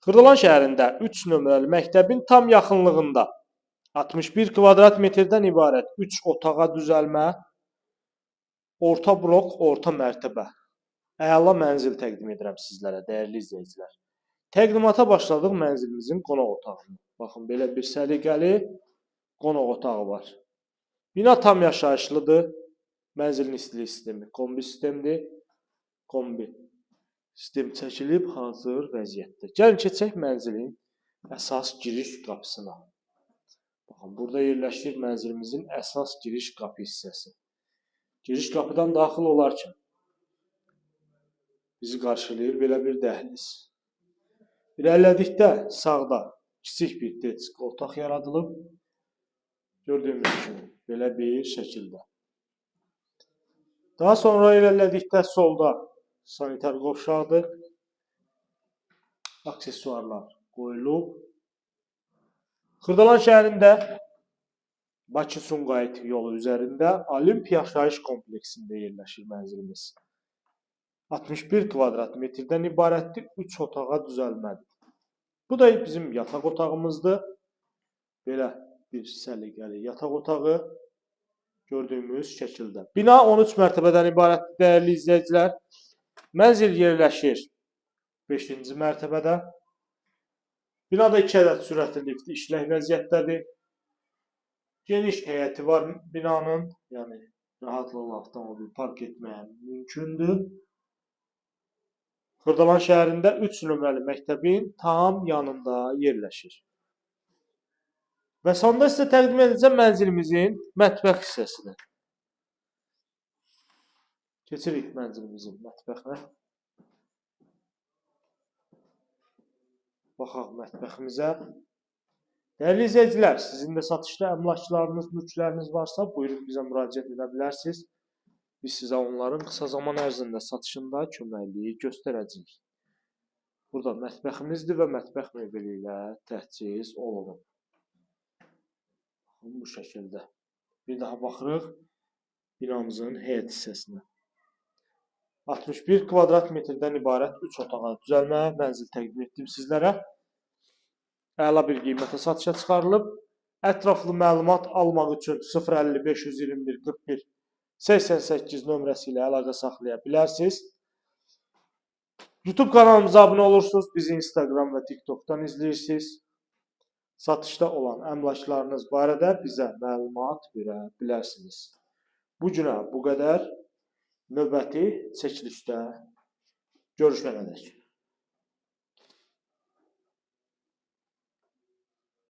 Xırdalan şəhərində 3 nömrəli məktəbin tam yaxınlığında 61 kvadrat metrdən ibarət 3 otağa düzəlmə, orta blok, orta mərtəbə əla mənzil təqdim edirəm sizlərə, dəyərli izləyicilər. Təqdimata başladıq mənzilimizin qonaq otağını. Baxın, belə bir səliqəli qonaq otağı var. Bina tam yaşayışlıdır. Mənzilin istilik sistemi kombi sistemdir. Kombi sistem çəkilib hazır vəziyyətdə. Gəlin keçək mənzilin əsas giriş qapısına. Baxın, burada yerləşir mənzilimizin əsas giriş qapı hissəsi. Giriş qapıdan daxil olarkən bizi qarşılayır belə bir dəhliz. İrəlilədikdə sağda kiçik bir desk otaq yaradılıb. Gördüyümüz kimi belə bir şəkildə. Daha sonra irəlilədikdə solda sanitar qovşaqdır. Aksesuarlar qoyulub. Xırdalan şəhərində Bakı-Sumqayıt yolu üzərində Olimp yaşayış kompleksində yerləşir mənzilimiz. 61 kvadrat metrdən ibarətdir, 3 otağa düzəlmədir. Bu da bizim yataq otağımızdır. Belə bir səliqəli yataq otağı gördüyümüz şəkildə. Bina 13 mərtəbədən ibarətdir, dəyərli izləyicilər. Mənzil yerləşir 5-ci mərtəbədə. Binada 2 ədəd sürətli lift işlək vəziyyətdədir. Geniş həyəti var binanın, yəni rahatlıqla avtomobil park etməyə mümkündür. Xırdalan şəhərində 3 nömrəli məktəbin tam yanında yerləşir. Və sonda sizə təqdim edəcəm mənzilimizin mətbəx hissəsini. Keçirik mənzilimizin mətbəxinə. Baxaq mətbəximizə. Dəyərli izləyicilər, sizin də satışda əmlaklarınız, mülkləriniz varsa, buyurub bizə müraciət edə bilərsiniz. Biz sizə onların qısa zaman ərzində satışında köməkliyi göstərəcəyik. Burada mətbəximizdir və mətbəx mebeli ilə təchiz olunub. Baxın, bu şəkildə. Bir daha baxırıq binamızın həyət hissəsinə. 61 kvadrat metrdən ibarət 3 otağa düzəlmə mənzil təqdim etdim sizlərə. Əla bir qiymətə satışa çıxarılıb. Ətraflı məlumat almaq üçün 050 521 41 88 nömrəsi ilə əlaqə saxlaya bilərsiniz. YouTube kanalımıza abunə olursunuz, bizi Instagram və TikTok'dan izləyirsiniz. Satışda olan əmlaklarınız barədə bizə məlumat verə bilərsiniz. Bu günə bu qədər. Növbəti çəkilişdə görüşənədək.